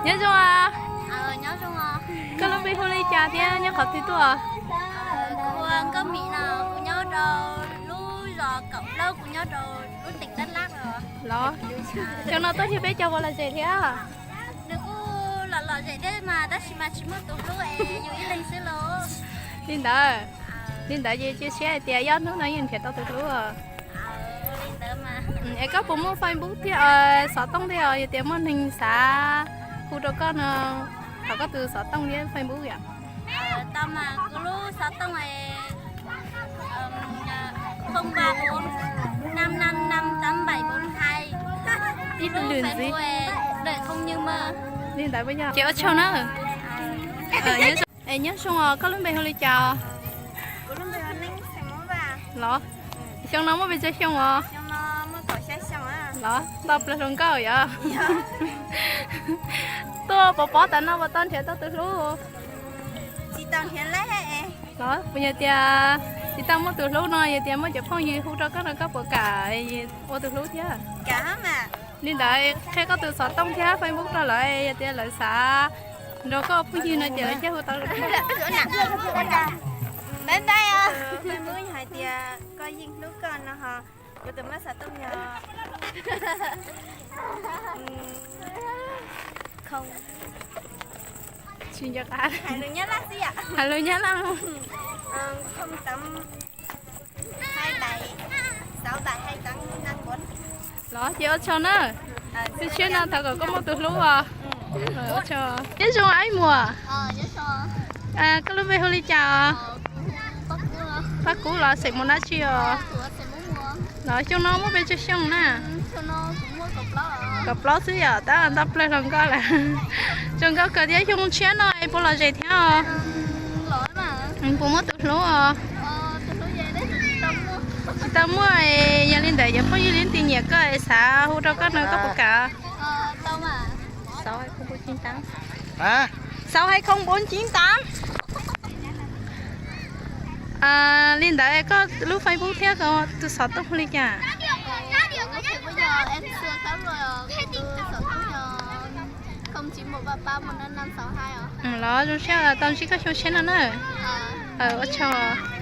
Nyob zoo. Koj lub npe hu li cas thiab nyob qhov twg tuaj? Kuv hu ua Nkauj Mim no, kuv nyob rau lub zos Kaum Plaub, kuv nyob rau lub teem Dab Lab os. Los, xyoo no tuaj nrhiav peb cov puas lom zem thiab? Nws kuj lom lom zem thiab mas tab sis mas tsis muaj tus hlub es yus ib leeg xwb los. Li ntawd, li ntawd ces cia siab hais tias ib ob hnub no yeej nrhiav tau tus hlub. Es koj puas muaj Facebook thiab, xov tooj thiab os, yog tias muaj neeg xav hu rau koj no, thov koj tus xov tooj thiab Facebook yom. Tau mas, kuv lub xov tooj es không ba bốn năm năm năm tám bảy bốn hai. Tib lub Facebook Đời Không Như Mơ. Li ntawd puas yog? Ces ua tsaug na. Es nyob zoo os, koj lub npe hu li cas? Los, xyoo no muaj pes tsawg xyoo os? Los, nto plaws hluas nkauj yom? Tuaj pov pob tas no puas tau nrhiav tau tus hlub? Los, puas yog tias tsis tau muaj tus hlub no, yog tias muaj cov phooj ywg hu rau koj no koj puas kam ua tus hlub thiab? Li ntawd qhia koj tus xov tooj thiab Facebook rau lawv, yog tias lawv xav nrog koj ua phooj ywg no ces lawv thiaj hu tau. Facebook hais tias koj yeej hlub koj no ho, yuav tus muab xov tooj yog tsis nco qab, hais lus Nyab Laj xwb yom. Hais lus Nyab Laj. Không tám hai bảy sáu bảy hai tám năm bốn. Los ces ua tsaug na. Lub tshiab no thov kom koj muaj tus hlub os. Nyob zoo ib muam. Koj lub npe hu li cas os? Paj Kub los xeem Muas dab tsi os? Los xyoo no muaj pes tsawg xyoo na? Kaum plaub xwb yom, tab nto plaws hluas nkauj lawm. Zoo nkauj kawg thiab, xyoo tshiab no es puas lom zem thiab os? Puas muaj tus hlub os? Tsis tau muaj, yog li ntawd cov phooj ywg leej twg nyiam koj es xav hu rau koj no koj puas kam? Sáu hai không bốn chín tám. Li ntawd koj lub Facebook thiab koj tus xov tooj hu li cas? Los zoo siab tau ntsib koj xyoo tshiab no na. Ua tsaug.